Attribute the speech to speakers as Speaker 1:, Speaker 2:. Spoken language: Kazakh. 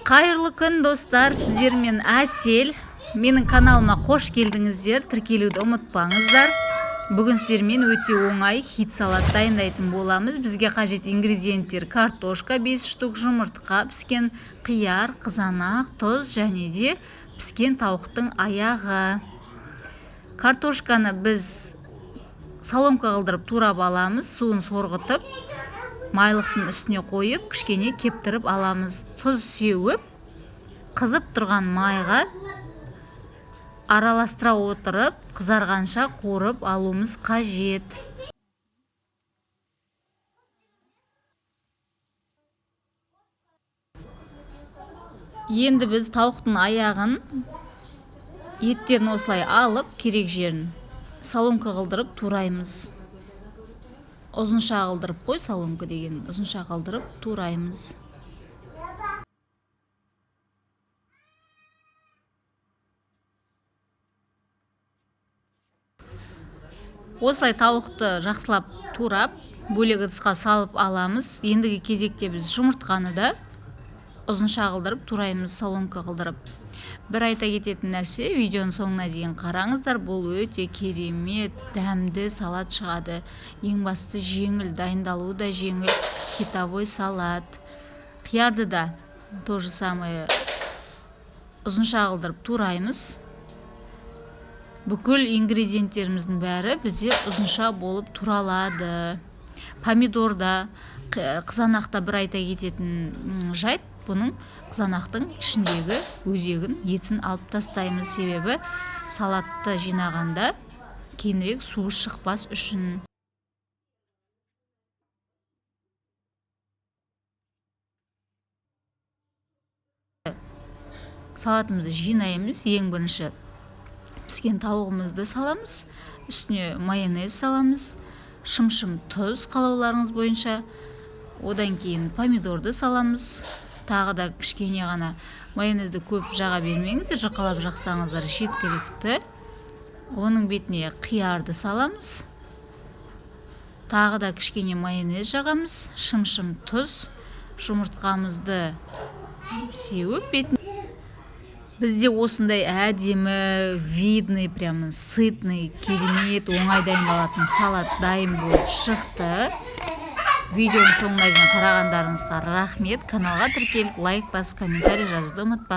Speaker 1: Қайырлы күн, достар! Сіздермен Әсел. Менің каналыма қош келдіңіздер. Тіркелуді ұмытпаңыздар. Бүгін сіздермен өте оңай хит салат дайындайтын боламыз. Бізге қажет ингредиенттер: картошка 5 штук, жұмыртқа, піскен қияр, қызанақ, тұз және де піскен тауықтың аяғы. Картошканы біз соломка қылдырып турап аламыз, суын сорғытып, майлықтың үстіне қойып, кішкене кептіріп аламыз. Тұз сеуіп, қызып тұрған майға араластыра отырып, қызарғанша қуырып алуымыз қажет. Енді біз тауықтың аяғын, еттерін осылай алып, керек жерін соломка қылдырып тураймыз. Ұзынша қылдырып қой, соломка деген ұзынша қылдырып тураймыз. Осылай тауықты жақсылап турап, бөлек ыдысқа салып аламыз. Ендігі кезекте біз жұмыртқаны да ұзынша қылдырып тураймыз, соломка қылдырып. Бір айта кететін нәрсе, видеоның соңына дейін қараңыздар, бұл өте керемет дәмді салат шығады. Ең бастысы жеңіл, дайындалуы да жеңіл, хитовой салат. Қиярды да то же самое ұзынша қылдырып тураймыз. Бүкіл ингредиенттеріміздің бәрі бізде ұзынша болып туралады. Помидорда, қызанақта бір айта кететін жайт, бұның қызанақтың ішіндегі өзегін, етін алып тастаймыз, себебі салатты жинағанда кейінірек суы шықпас үшін. Салатымызды жинаймыз. Ең бірінші піскен тауығымызды саламыз, үстіне майонез саламыз, шым-шым тұз қалауларыңыз бойынша, одан кейін помидорды саламыз. Тағы да кішкене ғана майонезді көп жаға бермеңіздер, жұқалап жақсаңыздар жеткілікті. Оның бетіне қиярды саламыз, тағы да кішкене майонез жағамыз, шым-шым тұз, жұмыртқамызды сеуіп бетіне. Бізде осындай әдемі, видный, прям сытный, керемет, оңай дайындалатын салат дайын болып шықты. Видеоның соңына дейін қарағандарыңызға рахмет. Каналға тіркеліп, лайк басып, комментарий жазуды ұмытпаңыз.